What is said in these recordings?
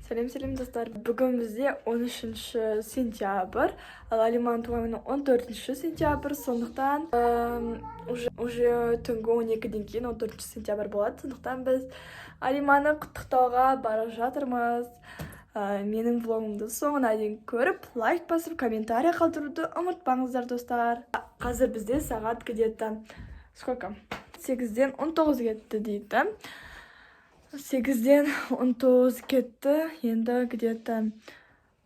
Сәлем, сәлем, достар! Бүгін бізде 13 сентябрь, ал Алиманың туған күні 14 сентябрь, сондықтан уже түнгі 12-ден кейін 14 сентябрь болады. Сондықтан біз Алиманы құттықтауға бара жатырмыз. Менің влогымды соңына дейін көріп, лайк басып, комментарий қалдыруды ұмытпаңыздар, достар. Қазір бізде сағат где-то сколько? 8-ден 19 кетті дейді. 8-ден 19 кетті. Енді где-то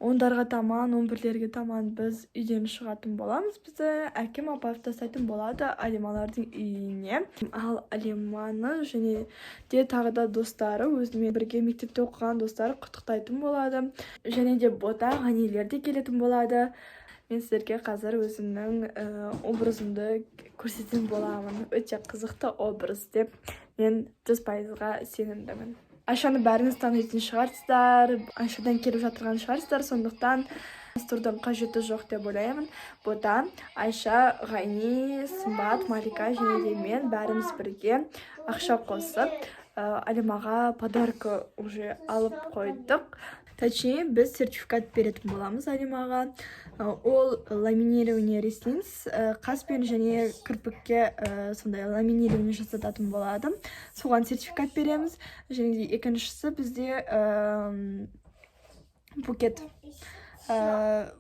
10-дарға таман, 11-лерге таман біз үйден шығатын боламыз. Бізді әкем апарып тастайтын болады Алималардың үйіне. Ал Алиманы және де тағы да достары, өзімен бірге мектепте оқыған достары құттықтайтын болады. Және де Бота, Ғанилер де келетін болады. Мен сіздерге қазір өзімнің образымды көрсететін боламын. Өте қызықты образ деп мен 100%-ға сенімдімін. Айшаны бәріңіз танитын шығарсыздар, Айшадан келіп жатырған шығарсыздар, сондықтан таныстырудың қажеті жоқ деп ойлаймын. Бота, Айша, Ғайни, Сымбат, Малика және де мен бәріміз бірге ақша қосып, Алимаға подарка уже алып қойдық. Точнее, біз сертификат беретін боламыз Алимаға. Ол ламинирование ресниц, қас пен және кірпікке сондай ламинирование жасататын болады. Соған сертификат береміз. Және де екіншісі бізде букет.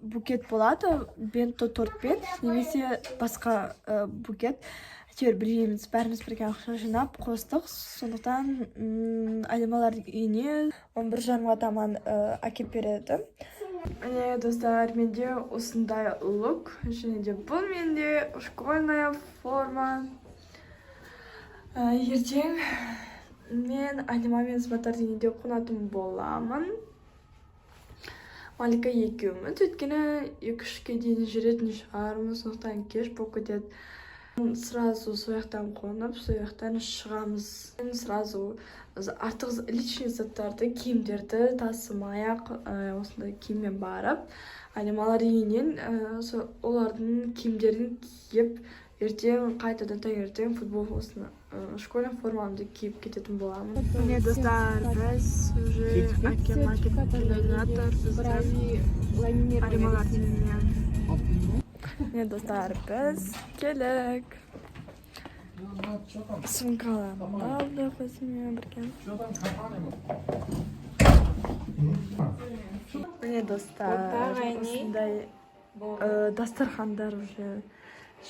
Букет болады бенто тортпен немесе басқа букет, әйтеуір білмейміз, бәріміз бірге ақша жинап қостық. Сондықтан Алималардың үйіне 11:30-ға таман әкеп береді. Міне, достар, менде осындай лук және де бұл менде школьная форма. Ертең мен Алима мен Сымбаттардың үйінде қонатын боламын, Малика екеуміз, өйткені 2-3-ке дейін жүретін шығармыз, сондықтан кеш болып кетеді. Сразу сол жақтан қонып, сол жақтан шығамыз. Сразу артық личный заттарды, киімдерді тасымай ақ, осындай киіммен барып, Алималар үйінен сол олардың киімдерін киіп, ертең қайтадан таңертең футболкасын, школьный формамды киіп кететін боламын. Міне, достар, біз уже, әкем әкеліп келе жатыр бізді Алималардың үйіне. Міне, достар, біз келдік. Сумкаларымды алдық өзіме бірге. Міне, достар, осындай дастархандар уже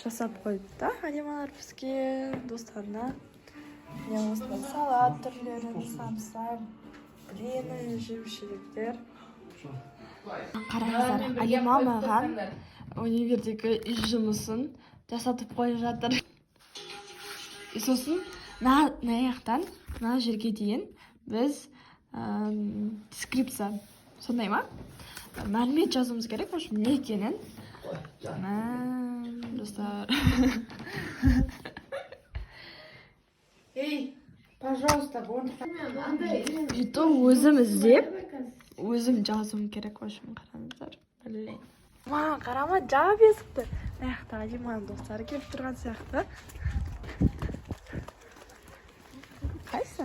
жасап қойды да Алималар бізге, достарына. Міне, осындай салат түрлері, самса, блины, жеміс жидектер. Қараңыздар, Алима маған универдегі үй жұмысын жасатып қойып жатыр. И сосын мына жақтан мына жерге дейін біз дескрипция сондай ма, мәлімет жазуымыз керек, в общем, не екенін. Мә, достар. Эй, пожалуйста, И то өзім іздеп, өзім жазуым керек. В общем, қараңыздар, блин, маған қарама, жап есікті. Мына жақта Алиманың достары келіп тұрған сияқты. Қайсы,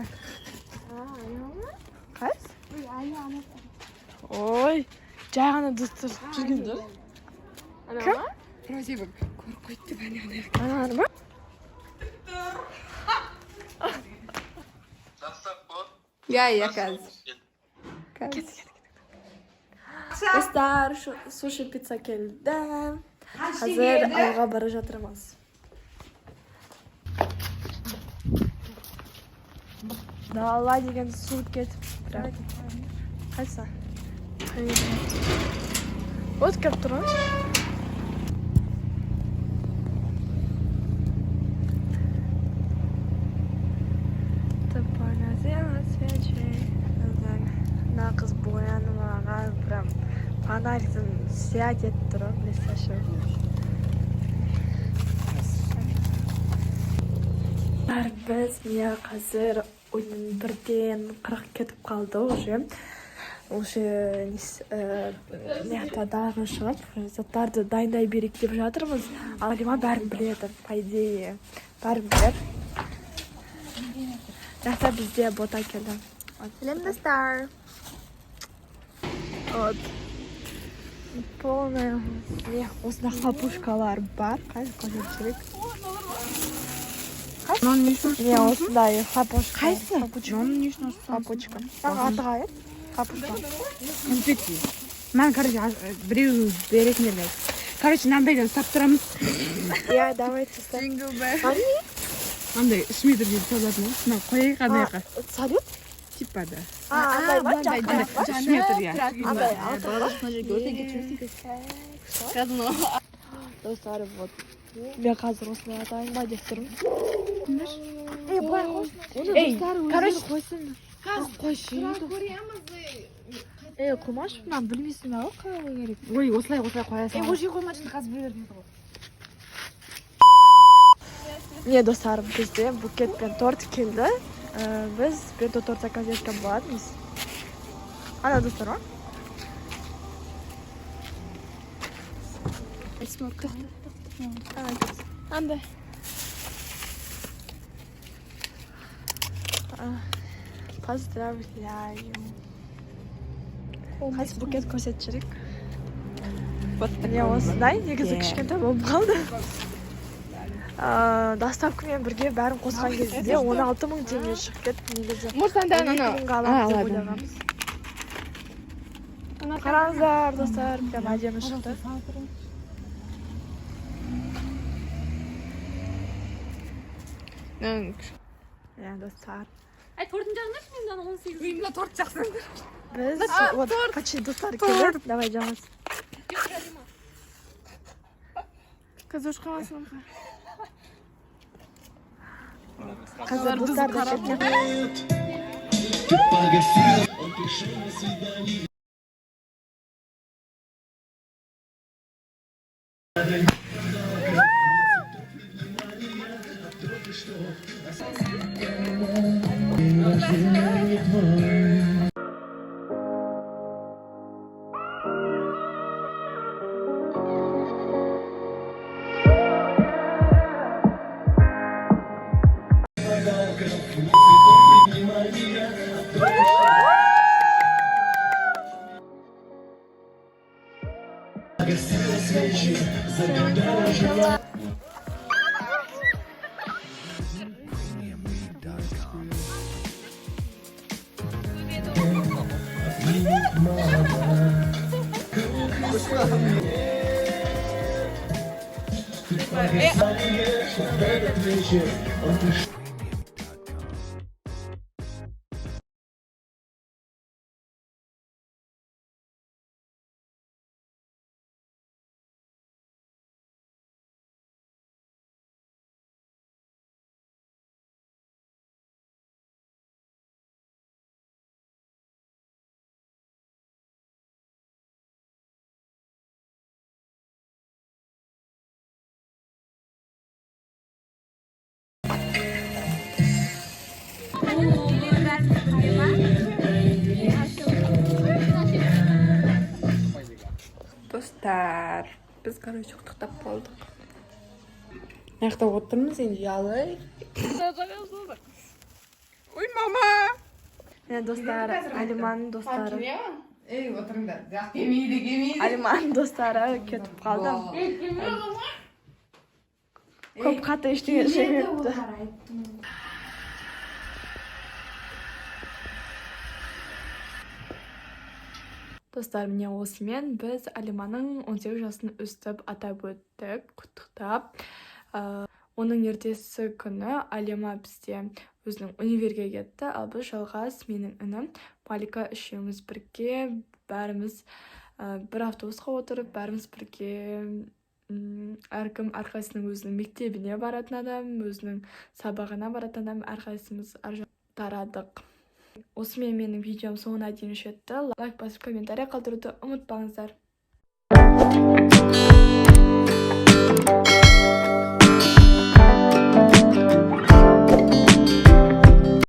қайсы? Ой, жай ғана достар жүргендер. Кім? Вроде бы көріп қойды деп ана. Аналар ма? Иә, қазір. Қазір. Достар, суши пицца келді. Қазір алға бара жатырмыз. Дала деген су кетіп прям. Қайсы? Вот келіп тұр ғой. Ты погасила свечи. Мына қыз боянып алған, прям фонарьдың сиять етіп тұр ғой, блестящий. Біз, міне, қазір 11-ден 40 кетіп қалды уже. Мына жақта далаға шығып, заттарды дайындай берейік деп жатырмыз. Ал Алима бәрін біледі, по идее, бәрін біледі. Мына жақта бізде Бота келді. Сәлем, достар. Вот. Полная. Міне, осында хлопушкалар бар. Қазір көрсетіп жіберейік. Міне, осындай хлопушка. Қайсы? Хлопушка. Оны не үшін? Хлопушка. Маған аты қалай еді? Хлопушка. Конфетти. Маған, короче, біреу беретіндер бар. Короче, мынандайдан ұстап тұрамыз. Иә, давайте ұстап. Андай 3 метр жерде салатын ғой. Мына қояйық ана жаққа. Салют? Типа да. А, андай ма? Жақын ба? 3 метр, иә. Андай, алты ба? Достар, вот. Мен қазір осылай атайын ба деп тұрмын. Ей, былай қойшы. Ей, короче, қойсын. Қойшы. Ей, қоймашы, мынаны білмейсің ба, қалай қою керек? Ой, осылай, осылай қоя сал. Уже қоймадың, қазір біреулер берді ғой. Міне, достар, бізде букет пен торт келді. Біз бенто торт заказ еткен болатынбыз. Ана достар ма? Андай. Поздравляю. Қазір букет көрсетіп жіберейік. Міне, осындай, негізі кішкентай болып қалды. Доставкамен бірге бәрін қосқан кезде 16 мың теңге шығып кетті негізі. Может, анда 12 ана. мыңға аламыз деп ойлағанбыз. Қараңыздар, достар, прям әдемі шықты. Иә, достар. Ай, торттың жағындашы, мен мынаны 18. Мына торт жақсы. Біз вот почти, достар келді. Давай, жалғас. Қазір қаласың. Қазір достар да кетті. Ты погасил, он пришел на свидание. День рождения твой. Подарков, ни цветов, ни внимания, а только погасила свечи, загадала желание. Premiumweed.com. Обнимет мама. Круг Ты погасаешь в этот вечер. Он пришел. Premium.com. Достар, біз, короче, құттықтап болдық. Мына жақта отырмыз енді ұялы. Ой, мама. Міне, достар, Алиманның достары. Ей, отырыңдар. Келмейді, келмейді. Алиманның достары кетіп қалды. Көп қатты ештеңе жемепті. Достар, міне, осымен біз Алиманың 18 жасын өстіп атап өттік, құттықтап. Оның ертесі күні Алима бізде өзінің универге кетті, ал біз, Жалғас, менің інім Малика, үшеуміз бірге, бәріміз бір автобусқа отырып, бәріміз бірге, әркім әрқайсысының өзінің мектебіне баратын адам, өзінің сабағына баратын адам, әрқайсымыз ар жақ тарадық. Осымен менің видеом соңына дейін жетті. Лайк басып, комментарий қалдыруды ұмытпаңыздар.